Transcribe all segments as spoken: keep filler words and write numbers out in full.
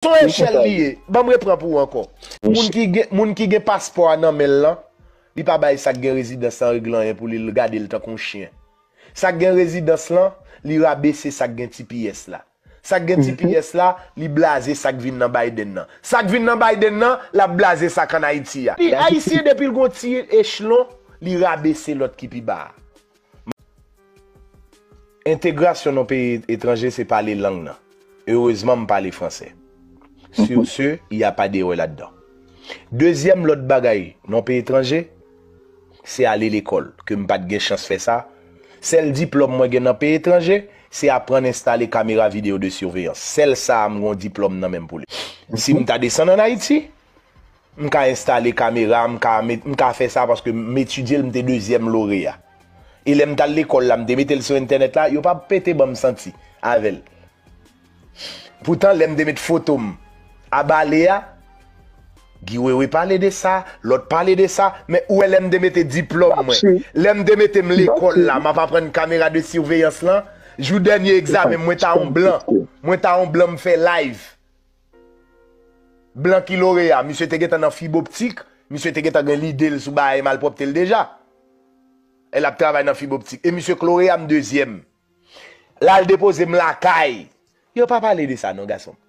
Se yon echèl li ye. Ban m repran pou ou ankò. Moun ki gen, moun ki gen paspò a nan men l lan, li pa bay sa k gen rezidans lan regle anyen pou li, l gade l tankou yon chen. Sa k gen rezidans lan, li rabese sa k gen T P S la. Sa k gen T P S la, li blaze sa k vin nan Biden nan. Sa k vin nan Biden nan, l ap blaze sa k ann Ayiti a. Li Ayisyen depi l gon ti echelon, li rabese lòt ki pi ba a. Entegrasyon nan peyi etranje se pale lang nan. Erezman m pale fransè. Sur ce, y a pas d'erreur ladan. Dezyèm lòt bagay nan peyi etranje, se ale lekòl, ke m pa t gen chans fè sa. Sèl diplòm mwen gen nan peyi etranje, se aprann enstale kamera videyo de siveyans. Sèl sa a m gon diplòm nan men m pou li. Si m ta desann ann Ayiti, m ka enstale kamera, m ka met, m ka fè sa paske m etidye l, m te dezyèm loreya. E lè m t al lekòl la, m te mete l sou entènèt la, yo pa pete ban m santi avè l. Poutan, lè m te met foto m a bale a, Guy Wewe pale de sa, lòt pale de sa, men ou wè lè m te mete diplòm mwen, lè m te mete m lekòl la, m ap aprann kamera de siveyans lan, jou dènye egzamen, mwen ta yon blan, mwen ta yon blan, m fè live. Blan ki loreya, misye te gentan nan fib optik, misye te gentan gen lide l sou bagay malpwòpte l deja. E l ap travay nan fib optik. E misye k loreya, m dezyèm. L al depoze m lakay. Yo pa pale de sa non, gason m.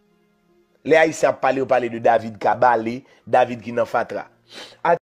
Lè Ayisyen ap pale, yo pale de David k a bale, David ki nan fatra.